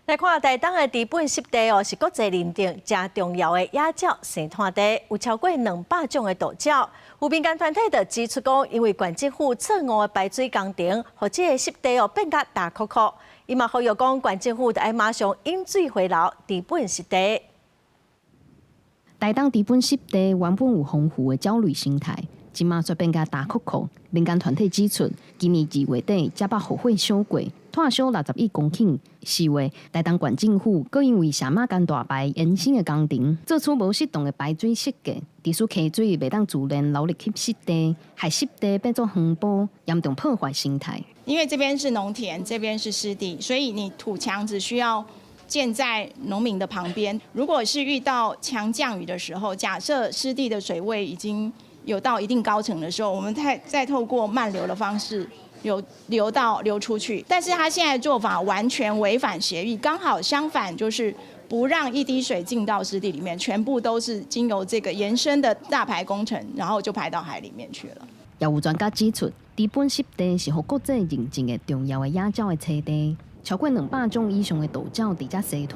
來看台東的知本濕地哦，是國際認定誠重要的野鳥生態地，有超過200種的渡鳥。有民間團體就指出講，因為縣政府錯誤的排水工程，予這個濕地哦變甲焦涸涸。伊嘛呼籲講，縣政府著愛馬上引水回流知本濕地。台東知本濕地原本有豐富的鳥類生態，這馬卻變甲焦涸涸。民間團體指出，今年2月底，才捌雨火小過，炭燒61公頃。4月，台東縣政府閣因為社媽干大排延伸的工程，做出無適當的排水設計，致使溪水袂當自然流入去濕地，害濕地變做荒坡，嚴重破壞生態。因為這邊是農田，這邊是濕地，所以你土牆只需要建在農民的旁邊。如果是遇到強降雨的時候，假設濕地的水位已經有到一定高程的時候，我們再透過漫流的方式流出去。但是他現在做法完全違反協議，剛好相反，就是不讓一滴水進到濕地裡面，全部都是經由這個延伸的大排工程，然後就排到海裡面去了。也有專家指出，知本濕地是予國際認證的重要的野鳥的棲地，超過200種以上的渡鳥佇遮棲息，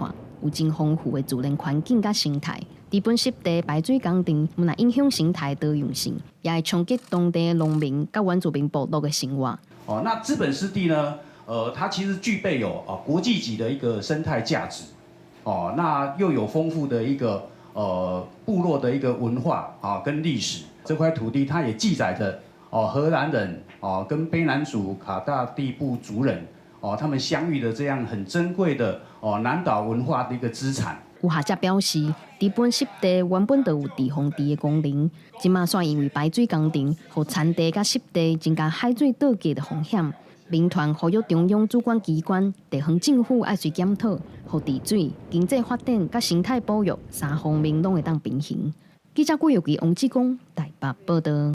有真豐富的自然環境佮生態。知本濕地排水工程，毋但影響生態多樣性，也會衝擊當地農民佮原住民部落的生活。哦，那知本濕地呢？它其實具備有啊國際級的一個生態價值，哦，那又有豐富的一個部落的一個文化啊跟歷史。這塊土地它也記載着哦荷蘭人哦跟卑南族卡大地部族人哦他們相遇的這樣很珍貴的哦南島文化的一個資產。有學者表示，知本濕地原本就有治風池的功能，這馬煞因為排水工程，予田地佮濕地增加海水倒灌的風險。民團呼籲中央主管機關、地方政府愛隨檢討，予治水、經濟發展佮生態保育三方面攏會當平衡。記者郭玉琪、王志剛台北報導。